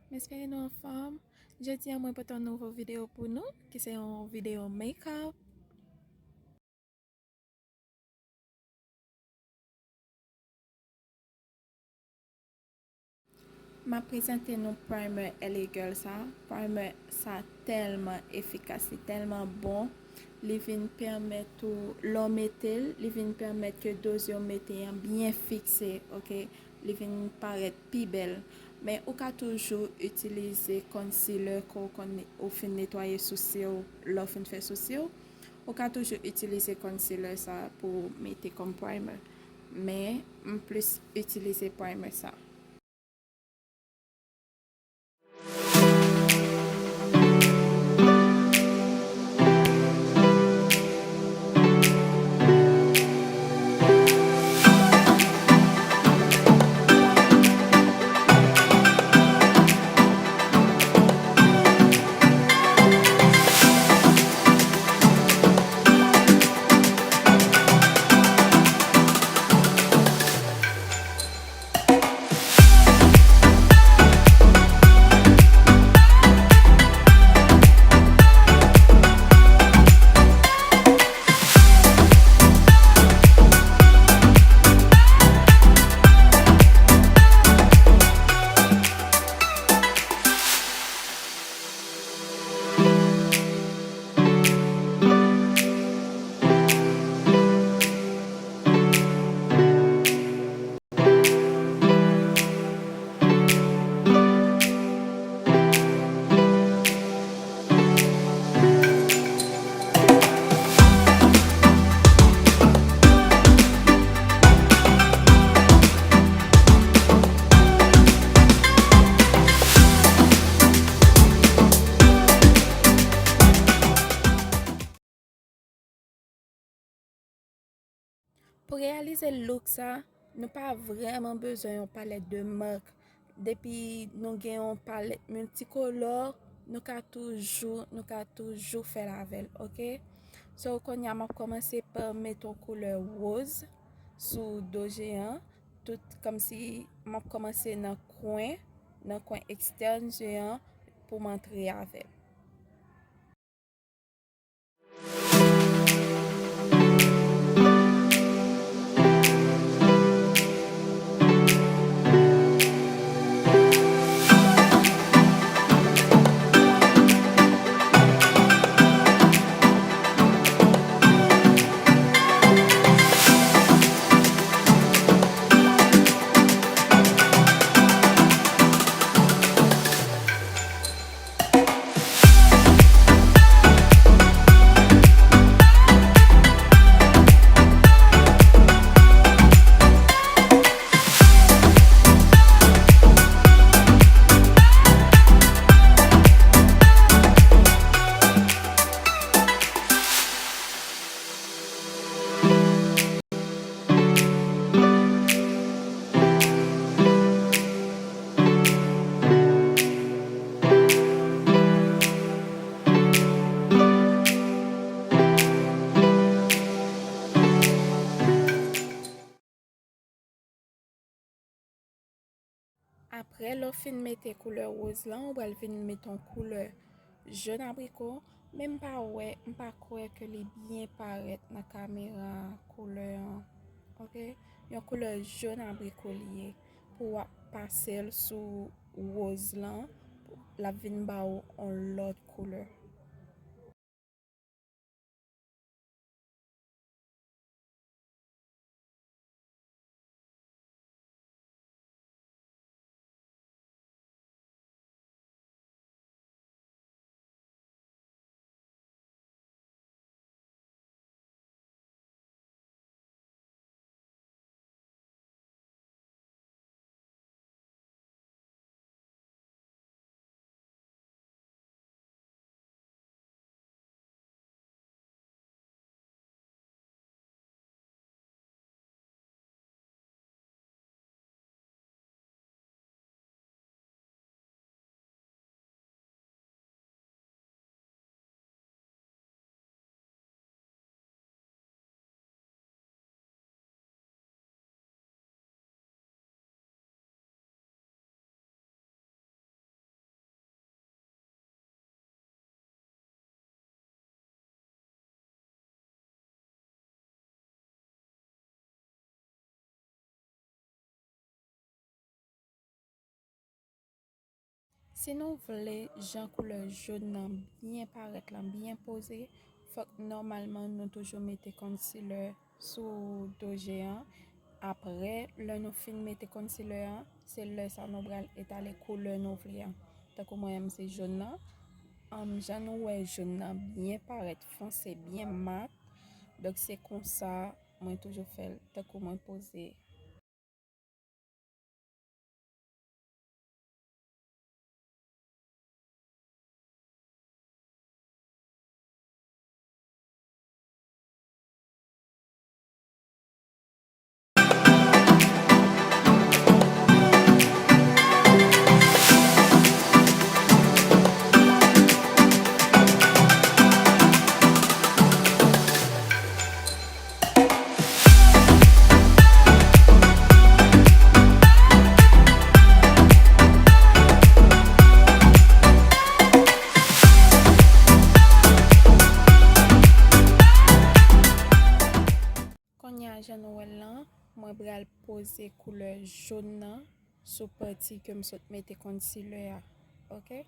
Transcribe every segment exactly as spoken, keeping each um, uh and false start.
M espere nou anfòm. Jodi a, mwen pote yon nouvo videyo pou nou, ki se yon videyo makeup. M ap prezante nou primer L A Girl sa. Primer sa tèlman efikas, li tèlman bon. Li vin pèmèt ou, lè w mete l, li vin pèmèt ke do zye w mete an byen fikse, oke? Li vin parèt pi bèl. Men ou ka toujou itilize concealer ke w konn ou fin netwaye souse w, lè w fin fè souse w. Ou ka toujou itilize concealer sa pou w mete kòm primer. Men m plis itilize primer sa. Pou reyalize look sa, nou pa vrèman bezwen yon palèt de mak. Depi nou gen yon palèt miltikolò, nou ka toujou, nou ka toujou fè l avè l, oke? So, kounye a, m ap kòmanse pa mete yon koulè woz sou do zye an, tout kòmsi m ap kòmanse nan kwen, nan kwen ekstèn zye an pou m antre avè l. Apre, lè w fin mete koulè woz lan, ou pral vin mete yon koulè jòn abriko, men m pa wè, m pa kwè ke li byen parèt nan kamera koulè an. Oke? Yon koulè jòn abriko li ye. Pou w ap pase l sou woz lan, l ap vin ba w yon lòt koulè. Si nou vle jan koulè jòn nan byen parèt lan, byen poze, fòk nòmalman nou toujou mete concealer sou do je an. Apre, lè nou fin mete concealer an, se lè sa nou pral etale koulè nou vle an. Tankou mwen menm se jòn nan. Ann, jan nou wè jòn nan byen parèt fonse, byen mat. Donk se konsa mwen toujou fè l, tankou mwen poze. Kounye a, jan nou wè l lan, mwen pral poze koulè jòn nan sou pati ke m sot mete concealer a. Oke?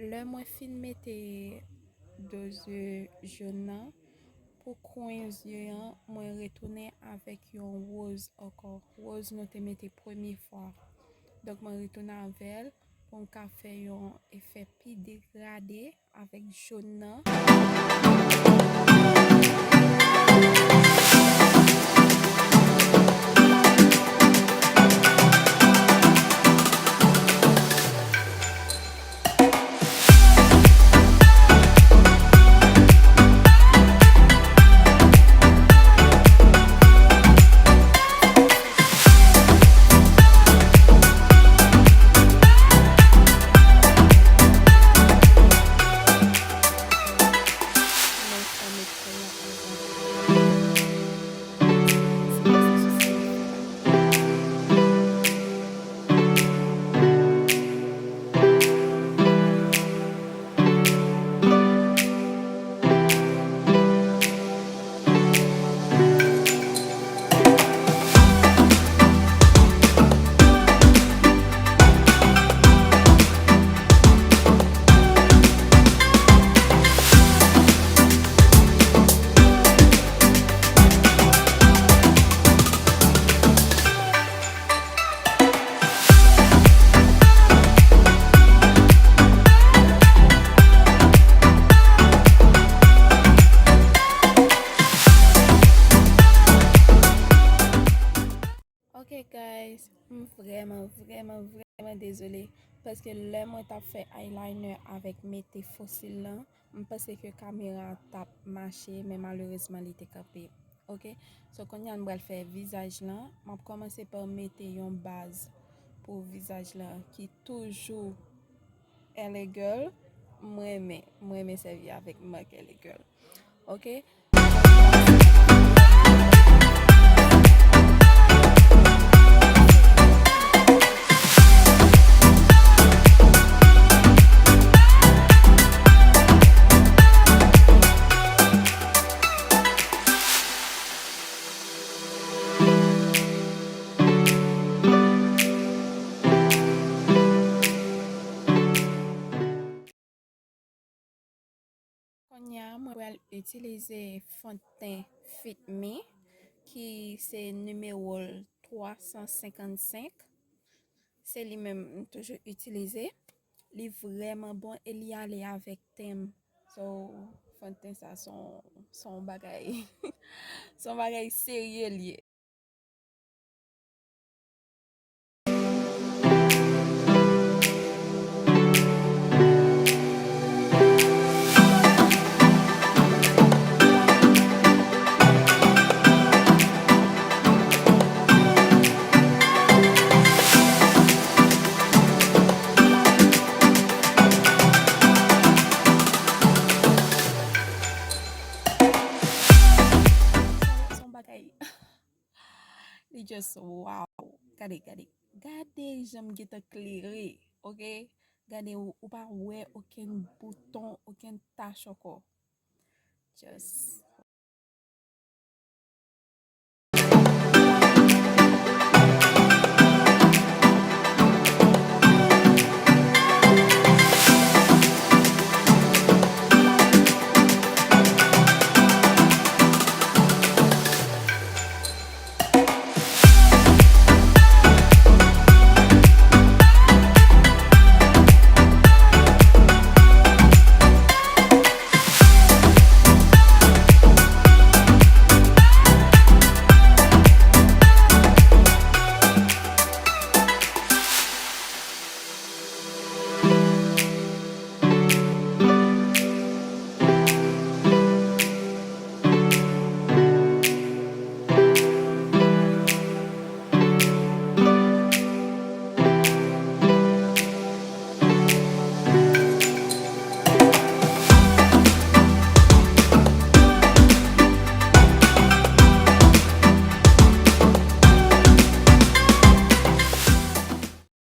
Lè mwen fin mete do je jòn nan, pou kwen zye an, mwen retounen avèk yon woz ankò. Woz nou te mete premye fwa. Donk, mwen retounen avè l pou m ka fè yon efè pi degrade avèk jòn nan. Ok guys, m vrèman, vrèman, vrèman dezole, paske lè mwen t ap fè eyeliner avèk mete fo sil lan, m panse ke kamera t ap mache, men malerezman li te kanpe. Ok, so kounye a n pral fè vizaj lan. M ap kòmanse pa mete yon baz pou vizaj lan ki toujou L A Girl. Mwen renmen, mwen renmen sèvi avèk mak L A Girl. Ok. Kounye a, Mwen pral itilize fon ten Fit Me, ki se nimewo l twa san senkannsenk. Se li menm m toujou itilize. Li vrèman bon e li ale avèk ten m. So, fon ten sa se yon, se yon bagay, se yon bagay serye li ye. Se yon bagay. Li just wow. Gade, gade. Gade jan m gentan klere, oke? Gade, ou, ou pa wè okenn bouton, okenn tach ankò. Just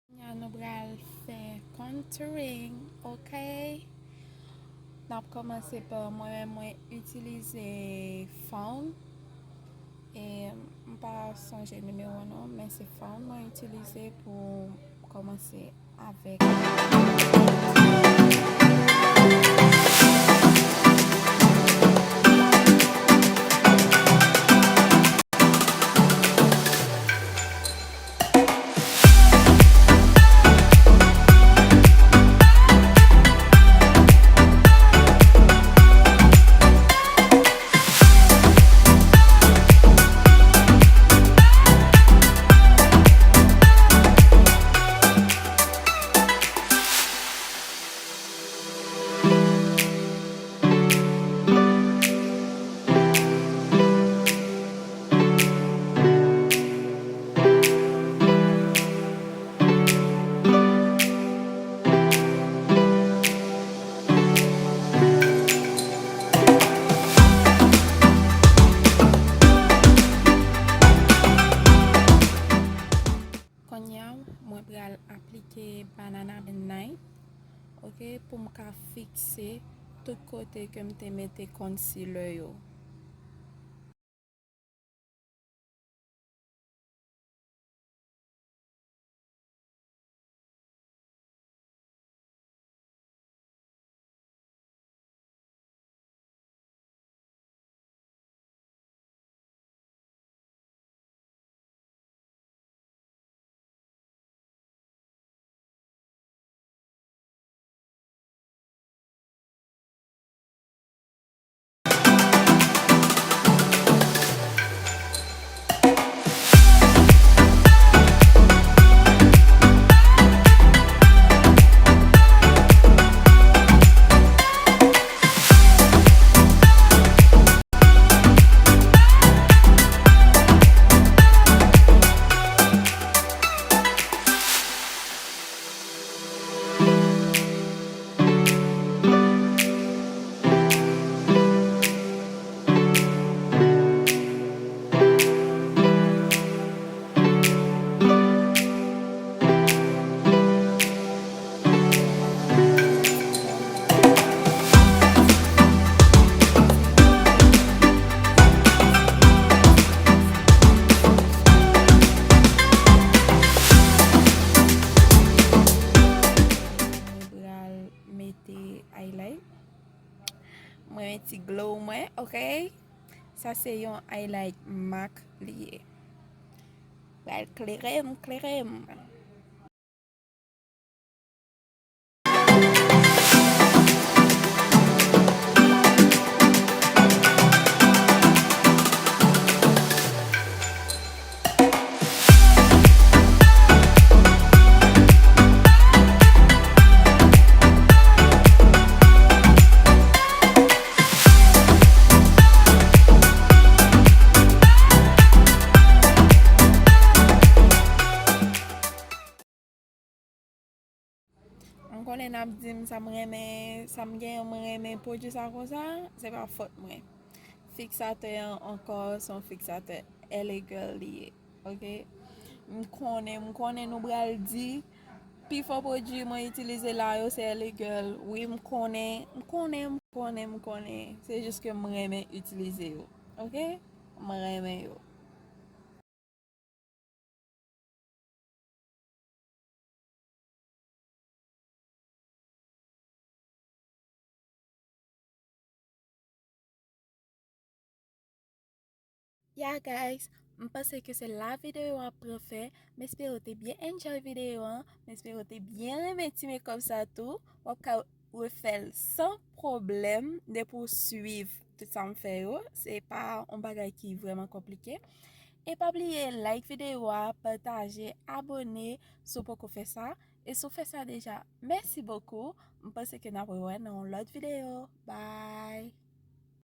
Kounye a nou pral fè contouring, oke? N ap kòmanse pa mwen menm, mwen itilize fon. E m pa sonje nimewo non, men se fon mwen itilize pou kòmanse avèk. Kounye a, mwen pral aplike Banana Night, oke, pou m ka fikse tout kote ke m te mete concealer yo. Follow mwen, ok? Sa se yon highlight MAC li ye. Pral klere m, klere m. M konnen n ap di m sa m renmen, sa m genyen, mwen renmen pwodui sa konsa, se pa fòt mwen. Fiksatè an ankò, se yon fiksatè L A Girl li ye, ok? M konnen, m konnen nou pral di, pifò pwodui mwen itilize la yo se L A Girl. Wi, m konnen, m konnen, m konnen, m konnen. Se jis ke m renmen itilize yo, ok? M renmen yo. Ya, guys, m panse ke se la videyo a pran fen. M espere w te byen enjoy videyo an. M espere w te byen renmen ti makeup sa tou. W ap ka refè l san pwoblèm depi w swiv tout sa m fè yo. Se pa yon bagay ki vrèman konplike. E pa bliye like videyo a, pataje, abone si w poko fè sa. E si w fè sa deja, mèsi bokou. M panse ke n ap rewè nan yon lòt videyo. Bye!